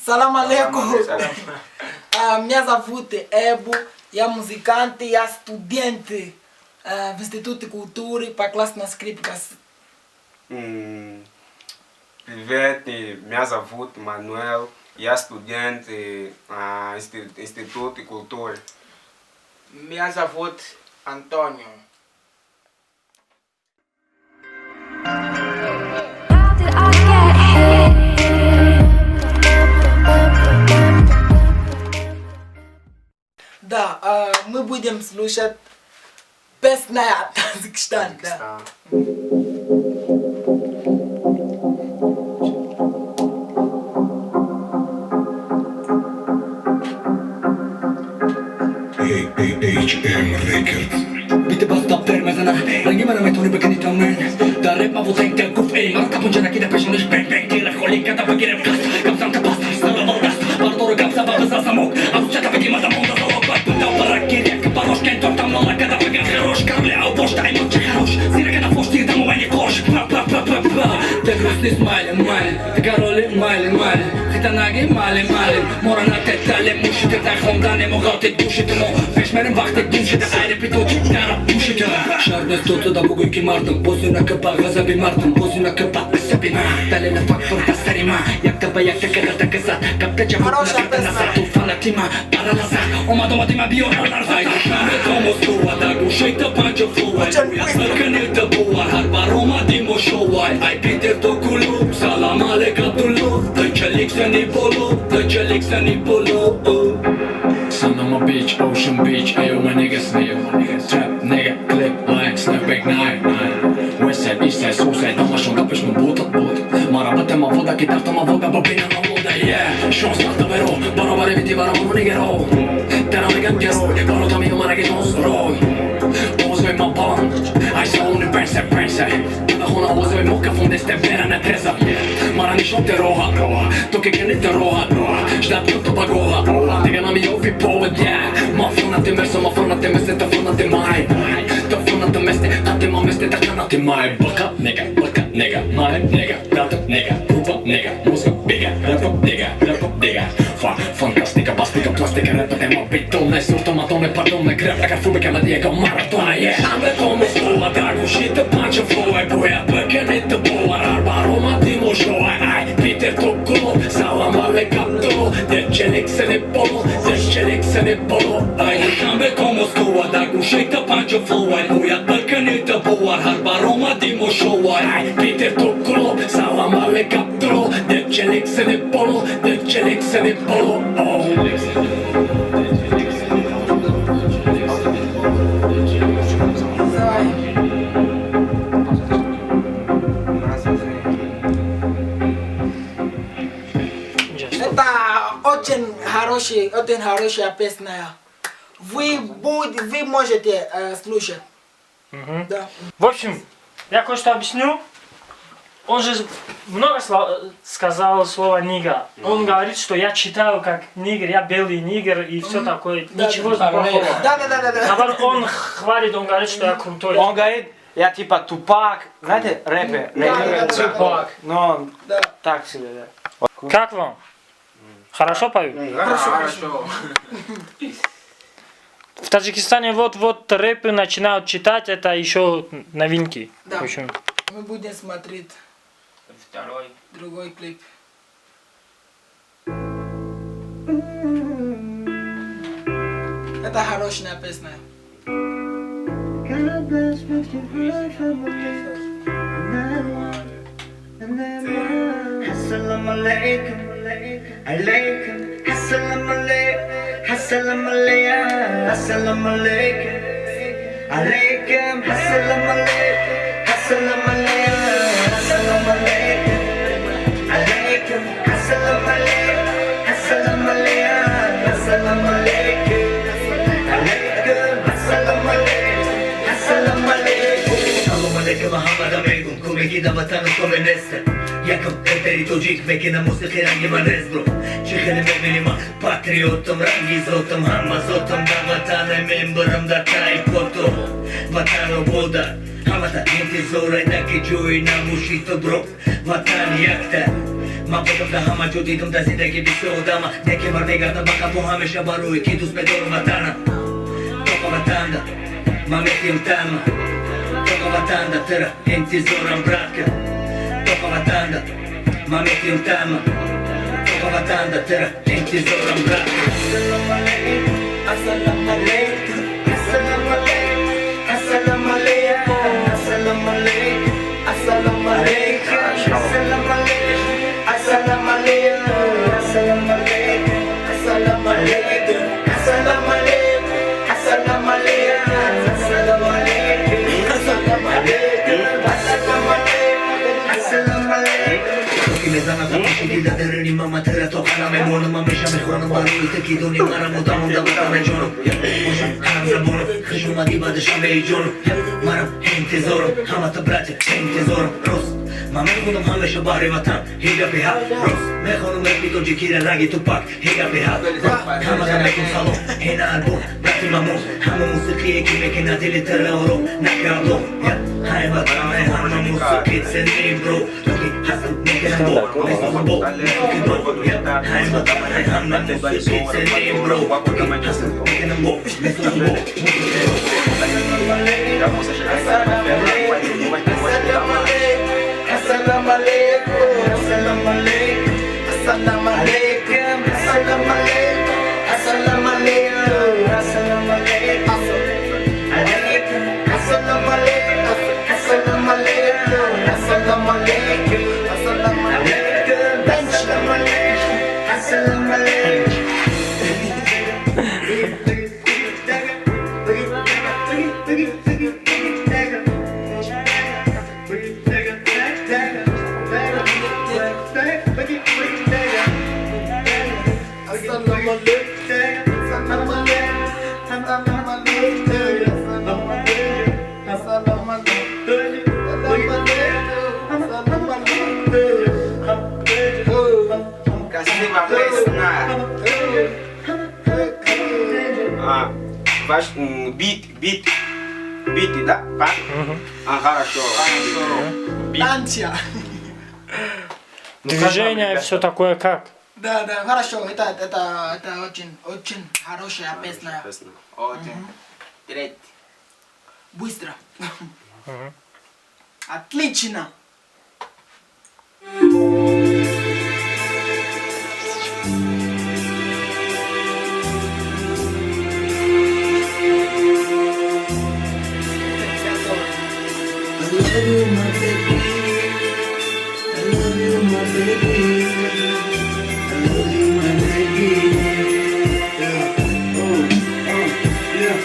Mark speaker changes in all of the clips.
Speaker 1: Салам алейкум. Меня зовут Эбу, я музыкант, я студент в Институте культуры по классу на скрипка.
Speaker 2: Привет, меня зовут Мануэл, я студент Института культуры.
Speaker 3: Меня зовут Антонио.
Speaker 4: How did I get here?
Speaker 1: Да, мы будем слушать песня Таджикистан. Да.
Speaker 2: Таджикистан.
Speaker 5: AHM Records.
Speaker 6: Бите баста пермезана, ранги мана метони бикини тамен. Да реп ма вотен те гуф эй, мара тапонча ки да пешониш бэнг бэнг тира холика да багирем каст. Гапзам та паста, стара балдаст, бардору гапза ба биза замок. Аруча да бигима да монда залог, бат буда барак киря капарош кен тор там налака да бага хорош, карле ау бош тай моча хорош. Сирака да фош тир да му кош. Па па па па па. Те грустни смайли майли, те кароли майли майли. Хитанаги майли майли, мора на те тале мушите да хондане могалте душите мо. Пешмерем вақте душите, айде питочи дара пушите. Шар нестота да бугуй ки мардам, бози на капа ғазаби мардам, бози на капа асаби ма. Далела фактор да сари ма, якта ба якта када да казат, капта ҷавоб
Speaker 1: Хорошая
Speaker 6: накарда
Speaker 1: песня.
Speaker 6: назад, туфана тима, пара назад, омад омад има биёр ларза. Ай душанбе то Москва, да гӯшаи та панҷо фувай,
Speaker 1: Очень
Speaker 6: гӯяд
Speaker 1: быстро.
Speaker 6: бакани та бувар, ҳар баромади мо шовай. Ай Питер то Кулуб, салам алейк Абдулло, да чалик сани боло, да чалик сани боло.
Speaker 7: Son on my beach, ocean beach, ayo my niggas, nigga. Trap, nigga, clip, like, snapback, nine, nine. West side, east side, south side, дамашон, гапеш ма бута, бута. Марабата ма вода, китарта ма вода, бабина ма вода, yeah. Шонс на таверо, баробаре вити баробару нигеро. Тера меган герой, барота ми омараги джонс рой. Овозои ма баланд, ай салони пенсе, пенсе. Хона овозои мока фон десте вера не треза. Мара нишон те роха, то ке кените роха, ждат то багоха. Тега нами ови повод, yeah. Ма фона те мерса, ма фона те месте, та фона те май. Та фона те месте, а те ма месте, та хана те май. Бака, нега, бака, нега, май, нега, брата, нега, група, нега, мозга, бига, репа, нега, репа, нега. Фа, фантастика, бастика, пластика, репа, те ма битоне, сурто, матоне, пардоне, греб, така фубика, ма диего, маратона, yeah. Аме то Москва, да гушите панча флој, боја, баканите буар, арба, рома, димо, шој, ай, Питер то Кулуб, салам алейк Абдулло, дечелик се не поло, дечелик се не поло, ай. Душанбе то Москва, да гушите панча флој, боја, баканите буар, арба, рома, димо, шој, ай, Питер то Кулуб, салам алейк Абдулло, дечелик се не поло, дечелик се не поло, оу.
Speaker 1: Давай. Это очень хорошая песня. Вы можете слушать.
Speaker 8: Мгм.
Speaker 1: Да.
Speaker 8: В общем, я кое-что объясню. Он же много сказал слово нигер. Он говорит, что я читаю как нигер, я белый нигер и все такое.
Speaker 1: Да,
Speaker 8: Ничего
Speaker 1: да.
Speaker 8: плохого.
Speaker 1: Да.
Speaker 8: Наоборот, он хвалит, он говорит, что я крутой.
Speaker 3: Он говорит, я типа Тупак, знаете, рэпер,
Speaker 1: Да.
Speaker 3: Тупак, но он
Speaker 1: Да.
Speaker 3: так себе, да.
Speaker 8: Как вам? Хорошо поют?
Speaker 1: Хорошо.
Speaker 3: Хорошо.
Speaker 8: В Таджикистане вот-вот рэпы начинают читать, это еще новинки.
Speaker 1: Да.
Speaker 8: В общем,
Speaker 1: Мы будем смотреть
Speaker 3: Второй.
Speaker 1: другой клип. Это хорошая песня.
Speaker 9: God bless Mr. family. Assalamu alaikum, alaikum, assalamu alaikum, assalamu alaikum, assalamu alaikum, alaikum, assalamu alaikum, assalamu alaikum, assalamu alaikum, alaikum, assalamu alaikum, assalamu alaikum, assalamu alaikum, alaikum, assalamu alaikum, assalamu alaikum. Салом алейкум, Муҳаммад мегум, кӯмаки да ватану коме неста. Якам рэпери тоҷик мекина мусиқи ранги ман резбро. Чӣ хеле мебини ман патриотам, ранги зотам, ҳама зотам дар ватане мембарам дар таи пото. Ватан обода, ҳамата интизорай даки ҷои набоши то бро. Ватан якта,
Speaker 6: Ман будам дар ҳама ҷо, дидам дар зиндагӣ бисёр одама. Неке бармегардам ба қафо ҳамеша барои ки дӯст медорам ватана. Тоқа ватанда, ман метиҳам танма. Тоқа ватанда, тира интизорам, братка. Тоқа ватанда, ман метиҳам танма. Тоқа ватанда, тира интизорам, братка.
Speaker 9: Ассалому алейкум, ассалому алейкум, ассалому алейкум, ассалому алейкум, ассалому алейкум, ассалому алейкум, ассалому алейкум, ассалому алейкум, ассалому алейкум, ассалому алейкум, ассалому алейкум, ассалому алейкум, ассалому алейкум, ассалому алейкум, ассалому алейкум, ассалому алейкум.
Speaker 6: Ки мезанам дар пеши дида даруни мама тира то қалам мемонам, ҳамеша мехонам барои ту ки дони марам мудамом дар ватана ҷонам. Бошам ҳамзабонам, хуш омадӣ ба Душанбеи ҷонам. Марам интизорам, ҳамата братья интизорам. Рост ман мехонам ҳамеша баҳри ватан, ҳеҷ гапи ҳақ. Рост мехонам рэпи тоҷикира ранги Тупак, ҳеҷ гапи ҳақ. Ҳамада мекун салом, ҳена албом, брати мамон. Ҳама мусиқие ки мекунад дили тира ором, накардом. Ҳай ватан, ҳама мусиқӣ ценим, бро. То ки ҳастам мекунам бо, месозам бо, мекунам бо. Ҳай ватан, ҳама мусиқӣ ценим, бро. То ки ҳастам мекунам бо, месозам бо, мекунам бо.
Speaker 9: Assalamu alaikum, assalamu alaikum, assalamu alaikum, assalamu alaikum, assalamu alaikum, assalamu alaikum, alaikum, assalamu alaikum, assalamu alaikum, assalamu alaikum, assalamu alaikum, assalamu alaikum, assalamu alaikum.
Speaker 2: Красиво песня. А, ваш бит, бит, бит, да? А, хорошо. Бит.
Speaker 1: Танча.
Speaker 8: Движение все такое как?
Speaker 1: Да, да, хорошо, это очень, очень хорошая песня.
Speaker 2: Очень. Треть.
Speaker 1: Быстро. Отлично.
Speaker 9: I love you, my baby. I love you, my baby. I love you, my baby. Yeah. Oh, yeah.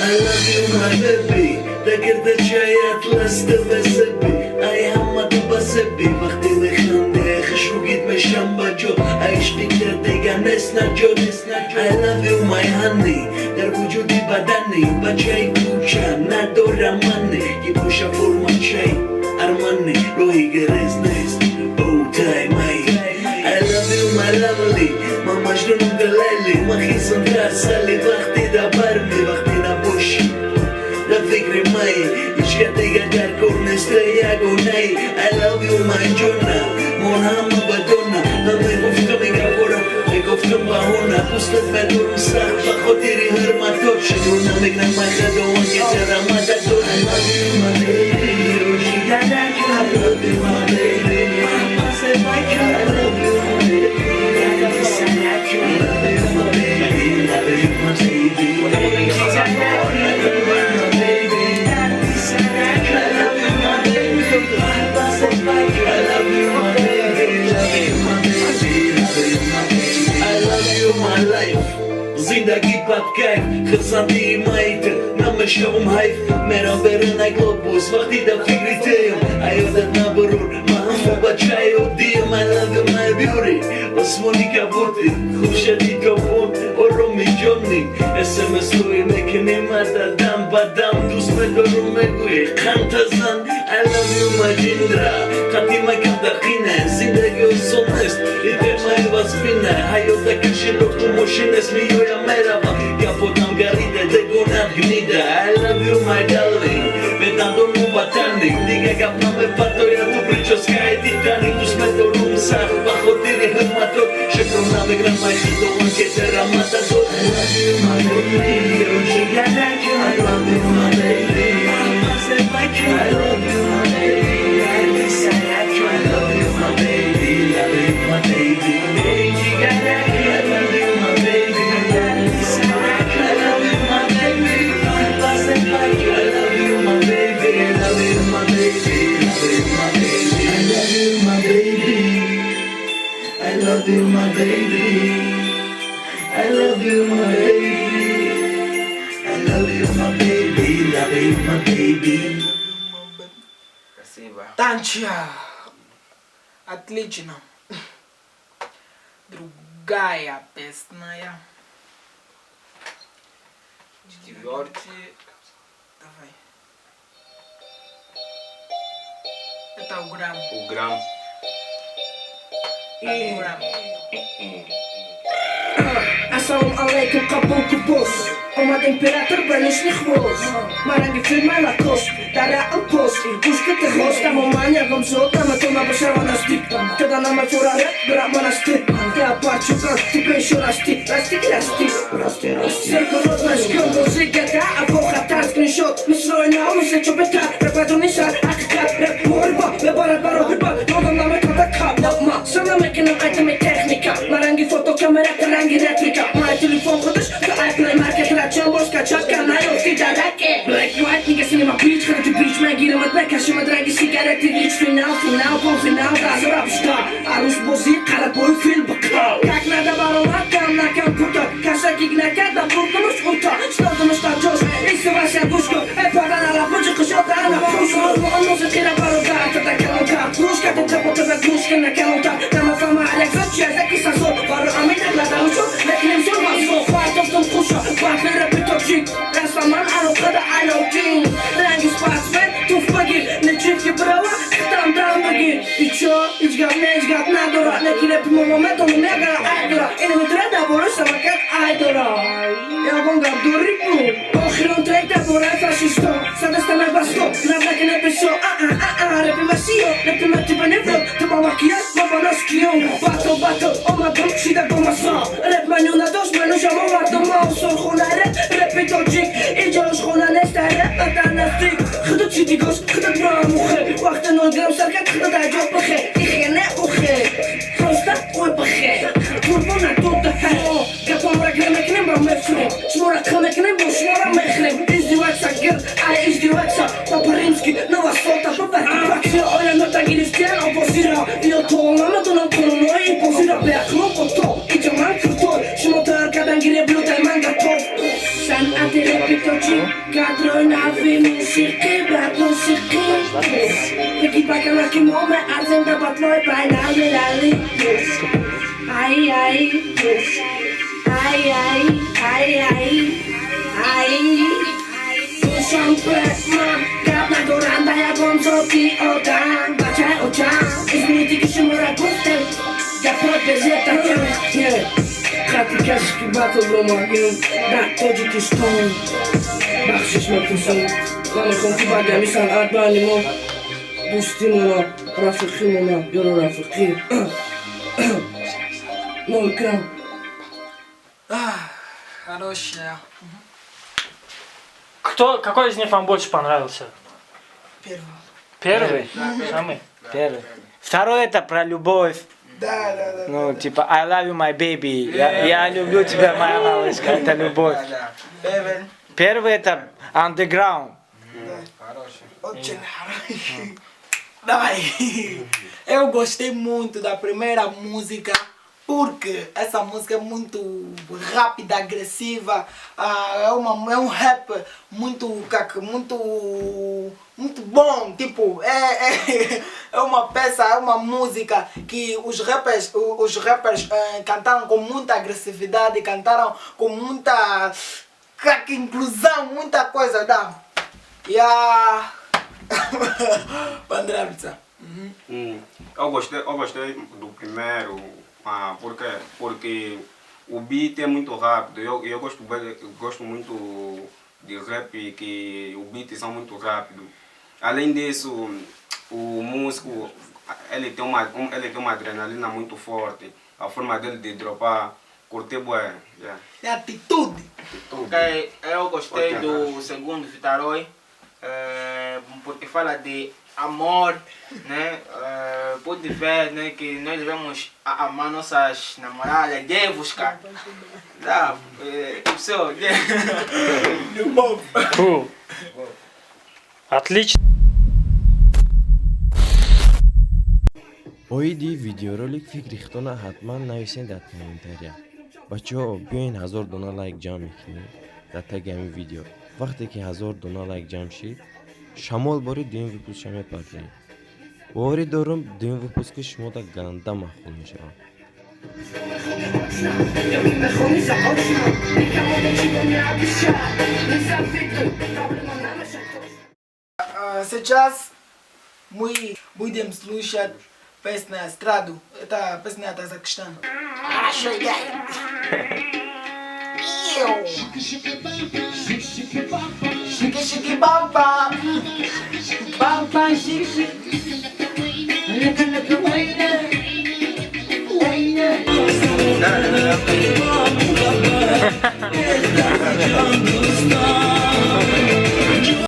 Speaker 9: I love you, my baby. دگرد چای اطلس تو بسبی ای همه تو بسبی وقتی میخنده خشوگیت میشم بجا عشقی که دیگه نیست نجا. I love you my honey در وجودی بدنی بچه کوچه ندارم منی که پوشه فرما چای ارمانی روحی گرز نیست او تای مای. I love you my lovely من مجنونم دلیلی من خیزم در سالی وقتی در برمی وقتی نباشی در فکر مای هیچ که دیگه در کار نیست یگانه. I love you my جونا من همه بدونا نمیگفتم این گپارم میگفتم بهونه دوستت میدارم سخت به خاطر حرمتات شدون نمیگنم من خداوند که چرا مدد دارم. I love you my baby I love you my baby I love you my baby I love you my baby I love you my baby I love you my baby I love you my baby I love you my baby love you my baby love you my baby I love you my life زندگی بد کیف خرسندی مایت نمیشوم حیف میرم برن گلوبوس وقتی در فکری تیم ایادت نبرور من هم بچه عادیم. I love you my beauty آسمانی کبوتی خوشدی تابون آرامی جانی SMS توی میکنیم دم بدم دوست میدارم میگوی قند زن. I love you my جندرا قدیمه کم دقینه زندگی آسان نیست ایده مای وزبینه حیات کشیلو تو ماشین است میایم میروم گپودم گریده دگونم گنیده. I love you my darling به دندونم وطنی دیگه گپ نمیپرتاید تو прическа ی تیتانیک دوست میدارم سخت Шукрона бигирам ай Худованд, ки даромада дод. I love you, my baby. I love you, my baby. I love you, my baby. I love you, my baby. Love you, my baby. I love you, my baby. I love you, my baby. I love you, my baby. Love you, my baby. Love you, my baby. I love you, my baby. I love you, my baby. I love you, my baby. I love you, my baby. Love you, my baby.
Speaker 2: Спасибо.
Speaker 1: Танча. Отлично. Другая песня.
Speaker 2: Четвертый.
Speaker 1: Давай. Это Уграм.
Speaker 2: Уграм.
Speaker 1: Уграм.
Speaker 5: Ассалому алайкум, қабул кубос. Омад император ба лишний хвост. Маранги фирма Лакост. Дар пост. Гӯш ки хост. Тамоман ягом зод наметона бошава наздик. Тада намефура реп, брат монастырь. Ты апачукан, ты ещё расти. Расти и расти. Расти, расти. Циркулот наш гум, музыка, да, а хатар скриншот. Мисрои нав, мисли чӯбитар. Рэп адуни шар, ҳақиқат, рэп муҳориба. Мебарад баро ҳиба. Нодам наметода кап. Ма сана мекунам айтами техника. Маранги фотокамера, ранги реплика. Май телефон худаш, то ай Play Market ра чанд бор скачать кар наёфти дараке. Black white nigga cinema bitch, хати бич мегирамад, мекашимад ранги сигарети рич. Финал, финал, полфинал, дазора пушта. Арӯс бозӣ, қарабои фил бикал. Как надо баромад кам на компютер. Каша гиг накард, ба бурдумуш ута. Шинодумуш дар ҷош, иси ваша гӯш кун. Эй падар ала буҷи қишода ана пуш. Он мусиқира бародар, тада калонтар. Гӯш кардем тапо-тапа гӯш кана калонтар. Намафама Александр чи аз яки сазо. Баро амин наглада шуд, мекунем зур мазо. Партофтум хуша, батли рэпи тоҷик. Расаман алоқада Алоудин. Ранги спортсмен, туф багир. Нечив ки брава, хитам дам багир. Ичо, ҳеҷ гап не, ҳеҷ гап надора. Неки рэпи мо метонем ягара ай дора. Ин мутра дар бораи самокат ай дора. Ягон гап дорӣ буд. Охирон трек дар бораи фашисто. Садаста мебасто, набнаки неписо. Аа, рэпи масиё, рэпи ма типа неврот. Ту ба макияж, ма ба носкиён. Батл, батл, омадам шида бо масо. Рэп маню надошт, ману шамо мардумо. Сурхона рэп, рэпи тоҷик. Иҷо ошхона нест, рэп дар наздик. Худат чӣ дигош, худат маамухе. Вақте 0 грамм сар кард, худат аҷоб бихе. Ихе не ухе, просто ой бихе. Қурбона додаҳе. Гапамра гира мекунем ва мефурем. Шуморо қил мекунем, бо шуморо мехӯрем. Издеваться гир, ай издеваться. Папа римский, новосота, бабар. Оя нота гирифтиан овозира. Ё то намедонам қонунҳои бозира. Беақло бо то, иҷа ман крутой. Шумо тайёр кардан гире блюдай ман готов. Санъати рэпи тоҷик, кадрои нави мусиқӣ, брат мусиқӣ. Бигӣ ба камаки мо меарзем дар батлои байналмилалӣ. Ай, ай, ай, ай, ай, ай, ай. Душанбе ман гап надорам да ягон зоти одам. Бачаи очам, извините, ки шуморо гуфтем. Гапҳои безебтакам. Хати касе ки батл ромагим дар Тоҷикистон бахшиш мепурсам. Ман мехоҳам, ки баъди ҳамин санъат байни мо дӯстӣ мона, рафиқӣ мона, ёро рафиқӣ. 0 грамм.
Speaker 1: Хорошая.
Speaker 8: Кто, какой из них вам больше понравился?
Speaker 1: Первый.
Speaker 8: Первый? Самый?
Speaker 3: Первый. Второй это про любовь.
Speaker 1: Да.
Speaker 3: Ну, типа, I love you, my baby. Я люблю тебя, моя малышка. Это любовь.
Speaker 2: Да. Первый.
Speaker 3: Первый это underground.
Speaker 2: Хороший.
Speaker 1: Очень хороший. Давай. Eu gostei muito da primeira música porque essa música é muito rápida, agressiva, ah, é um rap muito, muito, muito bom, tipo, é uma peça, é uma música que os rappers cantaram com muita agressividade, cantaram com muita inclusão, muita coisa, да. Я понравится.
Speaker 2: Eu gostei do primeiro, ah, porque, porque o beat é muito rápido. Eu gosto muito de rap que o beat são muito rápido. Além disso, o músico ele tem uma adrenalina muito forte. A forma dele de dropar, curti bué. Yeah.
Speaker 1: É atitude.
Speaker 10: Ok, eu gostei
Speaker 2: Ok.
Speaker 10: do segundo Vitaroi, porque fala de amor, né? Pude ver, né, que nós devemos amar nossas namoradas, devos, cara. Dá, pessoal,
Speaker 1: Любовь.
Speaker 8: Фу. Отлично.
Speaker 11: Оиди видеоролик фикри худтона ҳатман нависед дар комментария. Бачаҳо, биёен 1000 дона лайк ҷамъ мекунем дар таги ҳамин видео. Вақте ки 1000 дона лайк ҷамъ шид, шамол бори дуюм выпускша мепартоем. Боварӣ дорум, дуюм выпуски шумода ганда маъқул мешавад.
Speaker 5: Ёки мехонӣ заочно, никому ничего не обещай. Не завидуй, проблема намешад.
Speaker 1: Сейчас мы будем слушать песню эстраду. Это песня Казахстана. Хорошо играет. Шики шики бамба.